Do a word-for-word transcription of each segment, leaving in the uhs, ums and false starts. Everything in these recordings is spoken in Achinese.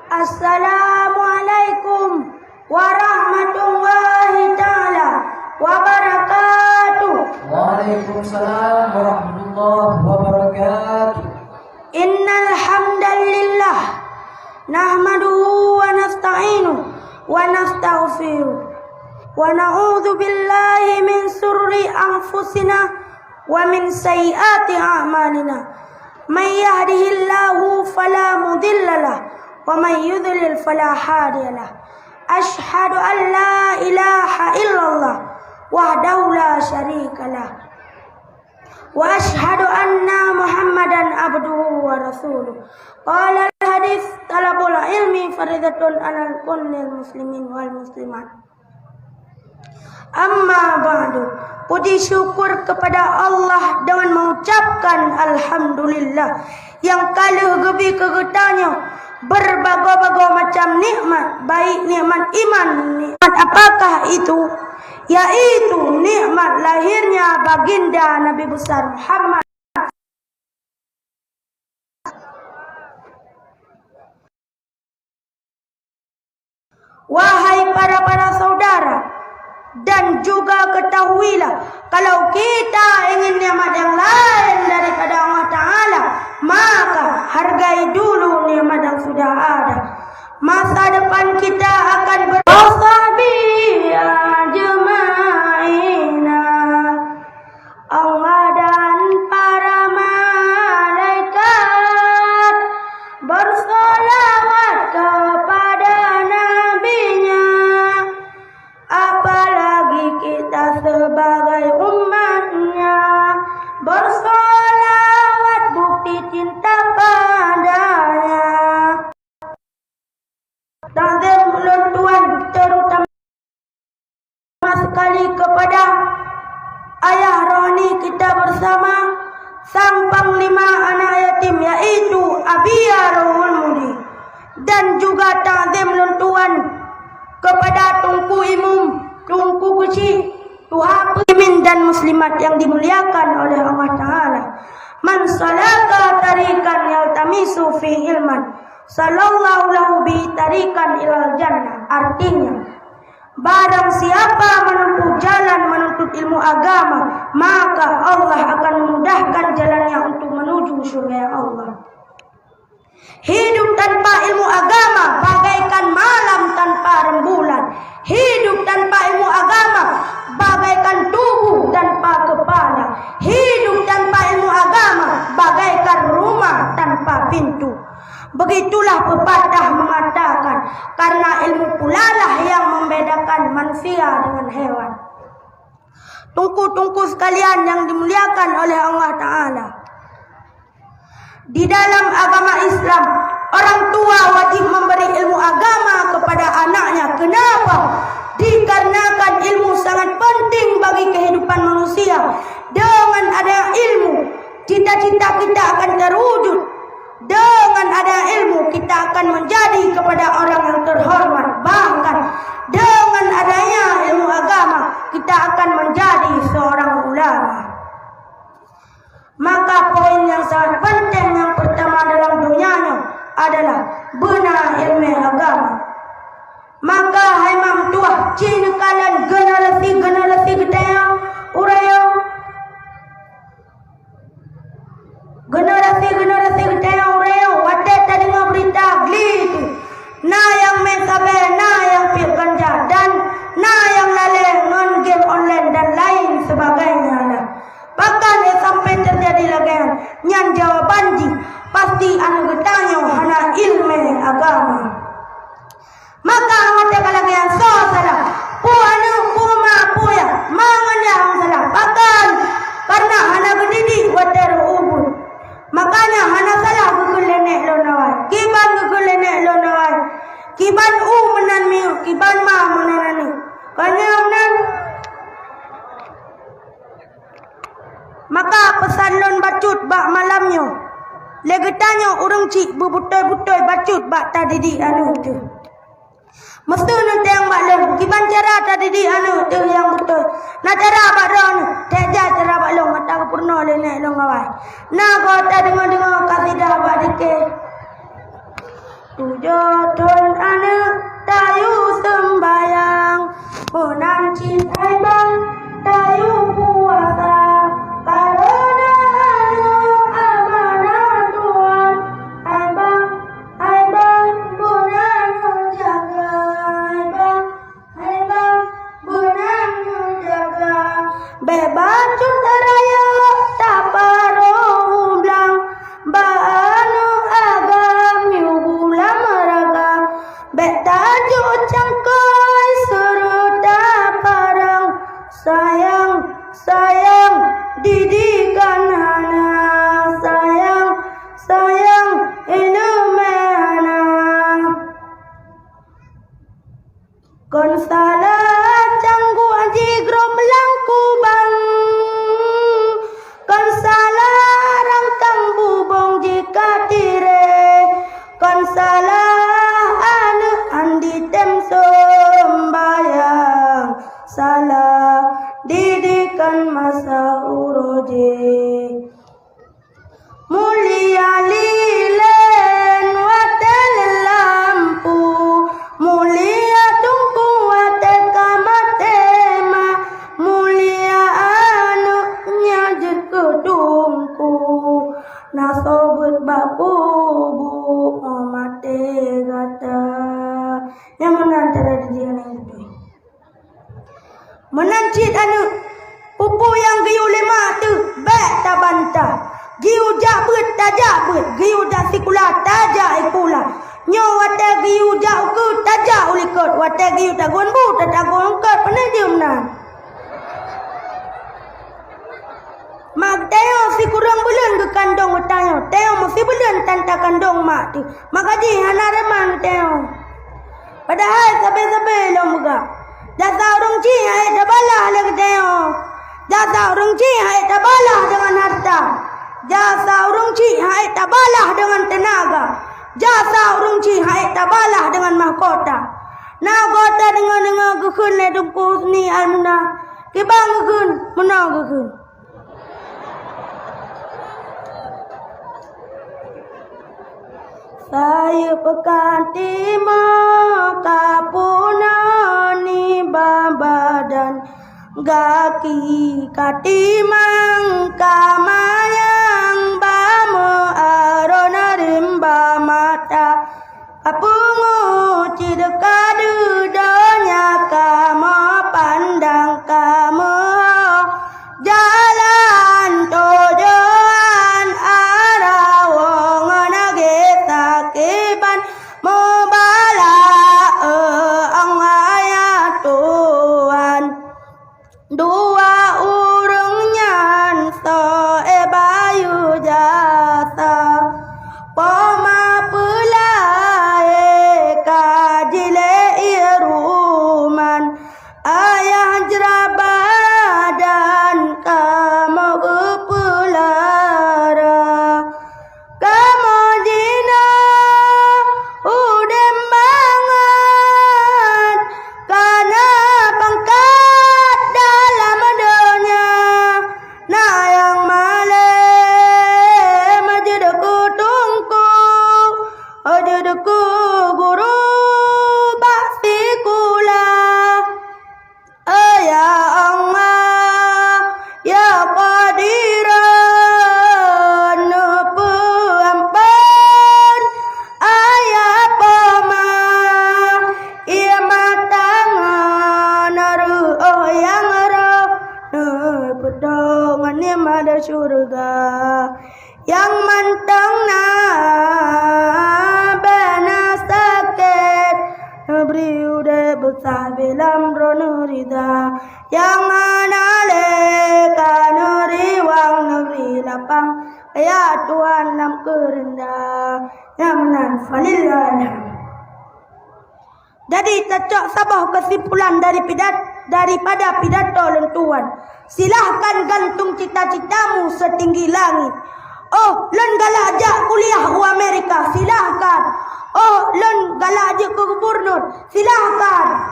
Assalamualaikum warahmatullahi taala wabarakatuh. Waalaikumsalam warahmatullahi wabarakatuh. Innal hamdalillah, nahmaduhu wa nasta'inuhu wa nastaghfiruh, wa na'udzu billahi min syururi anfusina wa min sayyiati a'malina. May yahdihillahu fala mudhillalah, wa may yudhlil fala hadiyalah. Asyhadu an la ilaha illallah wahdahu la syarikalah. Wa asyhadu anna Muhammadan abduhu wa rasuluh. Qala al-hadits, talabul ilmi faridatun alal kullil muslimin wal muslimat. Amma ba'du, puji syukur kepada Allah dengan mengucapkan alhamdulillah nyang ka lheueh geubi keu geutanyoe berbagoe-bagoe macam nikmat, baik nikmat iman, nikmat apakah itu? Yaitu nikmat lahirnya Baginda Nabi Besar Muhammad Wahai para-para saudara, dan juga ketahuilah, kalau kita ingin nikmat yang lain daripada Allah Ta'ala, maka hargai dulu nikmat yang sudah ada. Masa depan kita akan ber- Wasahbihi ajma'ina. Allah dan para malaikat bersolawat kepada nabinya, apalagi kita sebagai umatnya bersolawat bukti cinta padanya. Takzim ulôn tuan, terutama sekali kepada ayah rohani kita bersama, sang panglima anak yatim, yaitu Abi Ruhul Mudi, dan juga takzim ulôn tuan kepada Teungku Imum, Teungku Keuchik, Tuha Peumimpin dan muslimat yang dimuliakan oleh Allah Ta'ala. Man salaka tariqan yaltamisu fihi ilman, sahallallahu lahu bihi tariqan ilal jannah. Artinya, barang siapa menempuh jalan menuntut ilmu agama, maka Allah akan memudahkan jalannya untuk menuju syurga Allah. Hidup tanpa ilmu agama bagaikan malam tanpa rembulan. Hidup tanpa ilmu agama bagaikan tubuh tanpa kepala. Hidup tanpa ilmu agama bagaikan rumah tanpa pintu. Begitulah pepatah mengatakan, karena ilmu pulalah yang membedakan manusia dengan hewan. Teungku-teungku sekalian yang dimuliakan oleh Allah Ta'ala, di dalam agama Islam, orang tua wajib memberi ilmu agama kepada anaknya. Kenapa? Dikarenakan ilmu sangat penting bagi kehidupan manusia. Dengan adanya ilmu, cita-cita kita akan terwujud. Dengan adanya ilmu, kita akan menjadi kepada orang yang terhormat. Bahkan, dengan adanya ilmu agama, kita akan menjadi seorang ulama. Maka, poin yang sangat penting yang pertama dalam dunia nyoe adalah beuna ilmu agama. Maka, hai mak meutuah, ci neukalon generasi-generasi geutanyoe uroe nyoe. Generasi-generasi geutanyoe uroe nyoe, watée tadeungoe beurita gli teuh, na nyang mé sabée, na nyang piep ganja, dan na nyang lalée ngon game online dan lain sebagainya na. Bahkan, eh, sampai terjadi lagée nyan, nyan jawaban jih pasti aneuëk geutanyoe hana iéleumé agama. Maka watée ka lagée nyan, soe salah? Peue aneuëk, peue ma, peue yah? Ma ngon yah nyang salah. Pakon? Kareuna hana geudidik watée reuh ubeut. Makanya hana salah geukheun lé nék lôn awai. Kiban geukheun lé nék lôn awai. Kiban u meunan miyueb, kiban ma meunan aneuëk. Kon nyan meunan. Maka peusan lôn bacut bak malam nyoe, lé geutanyoe ureuëng chik beubeutôi-beutôi bacut bak tadidik aneuëk teuh. Meuseu neunteng bak lôn, kiban cara tadidik aneuëk teuh nyang beutôi. Na cara bak droeneueh, teuh jak cara bak lôn, mata geupeurunoe lé nék lôn awai. Na goe tadeungoe-deungoe kasidah bak dike. Tujoh thon aneuk tayue seumbahyang, meunan cit hai bang tayue puasa. Kareuna aneuk amanah Tuhan, hai bang, hai bang, meunan neujaga, hai bang. Hai bang, meunan neujaga. Bèk bacut rayeuk taparoh u blang, bak aneuk agam yue bulam raga. Bèk tajok cangkôi seureuta parang, sayang, sayang, didikan hana, sayang, sayang, ileumèe hana. Kon salah cangguek jigrob lam kubang, kon salah rangkang bubông jikatiré, kon salah aneuk han jitem seumbahyang, salah didikan masa uroe jih. Mulia lilén watèe lam lampu, mulia teungku watèe ka maté ma, mulia aneuk nyang jeuet keu teungku, na soe beuet bak kubu 'oh maté gata. Nyang meunan cara dijih aneuk beutôi. Meunan cit aneuk, peue-peue nyang geuyue lé mak teuh bèk tabantah. Geuyue jak beuet, tajak beuet. Geuyue jak sikula, tajak sikula. Nyoe watèe geuyue jak ukeue, tajak u likot. Watèe geuyue tagun bu, tatagun eungkot. Pane jeuem nan. Mak geutanyoe sikureueng buleuen geukandong geutanyoe. Tanyoe meusibuleuen tan takandong mak teuh. Maka jih hana reumang geutanyoe. Padahai sabe-sabe lôn peugah, jasa ureueng chik han ék tabalah lé geutanyoe. Jasa ureueng chik han ék tabalah deungon hareuta. Jasa ureueng chik han ék tabalah deungon teunaga. Jasa ureueng chik han ék tabalah deungon mahkota. Na gata deungoe-deungoe geukheun lé Teungku Husni Almunah. Kiban geukheun, meunoe geukheun. Sayeuep ka timoh ka peunoh nibak badan, gaki ka timang ka manyang, ba meuaron rimba mata. Ka pungoh cit ka deuh donya kamoe pandang kamoe, jalan tujuan arah woe ngon agé sakiban meubalah, eh, Allah ya Tuhan. Dua ureueng nyan soe bayeue jasa, poma peulahé ka jilée ié ruman, ayah jraba dan kamoe geupeulara. Kamoe jinoe udeb bangat, kana pangkat dalam donya. Na nyang malém jeuet keu teungku, jeuet keu guru bak sikula. Oh ya Allah, ya Qadiran, neupeuamphon ayah poma, ié mata ngon reuôh nyang roh, neupeudong ngon nikmat syeuruga. Nyang mantong na bèk na sakét, neubri udeb beusabé lam droeneuh rida. Nyang hana lé ka neuriwang, neubri lapang, ya Tuhan, lam keureunda. Nyang meunan, falillahilhamd. Jadi, tacok saboh keusimpulan dari pidat-, daripada pidato lôn tuan. Silahkan gantung cita-citamu setinggi langit. Oh, lôn galak jak kuliah u Amerika, silahkan. Oh, lôn galak jeuet keu gubernur, silahkan.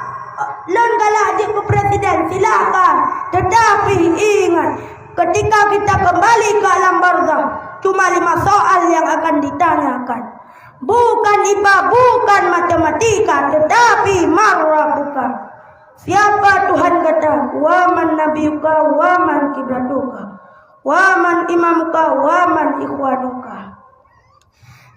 Lôn galak jeuet keu presiden, silahkan. Tetapi ingat, ketika kita kembali ke alam barzakh, cuma lima soal yang akan ditanyakan. Bukan ipa, bukan matematika, tetapi man rabbuka. Siapa Tuhan gata? Wa man nabiyuka, wa man kiblatuka, wa man imamuka, wa man ikhwanuka.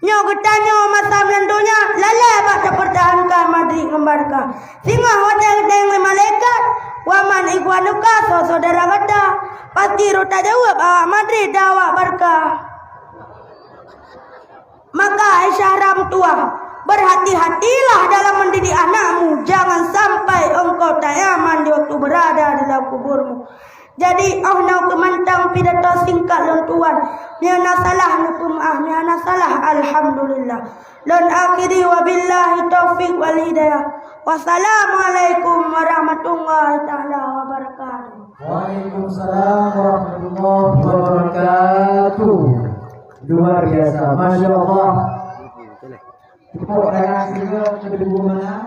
Nyoe geutanyoe masa meunan donya lalée bak tapeurtahankan Madrid ngon Barca. Singoh watée geutanyong lé malaikat, "Wa man ikhwanuka, soe syedara gata?" Pasti rot tajaweueb, "Awak Madrid dan awak Barca." Maka hai syedara meutuwah, berhati-hatilah dalam mendidik anakmu, jangan sampai engkau tak nyaman di waktu berada di dalam kuburmu. Jadi, 'oh noe keumantong pidato singkat lôn tuan. Meunyoe na salah, neupeumeu'ah, meunyoe na salah, alhamdulillah. Lôn akhiri, wabillahi taufiq wal hidayah. Wassalamualaikum warahmatullahi taala wabarakatuh. Waalaikumsalam warahmatullahi wabarakatuh. Luar biasa, masya Allah. Tepuk tangan saja, kedua mana?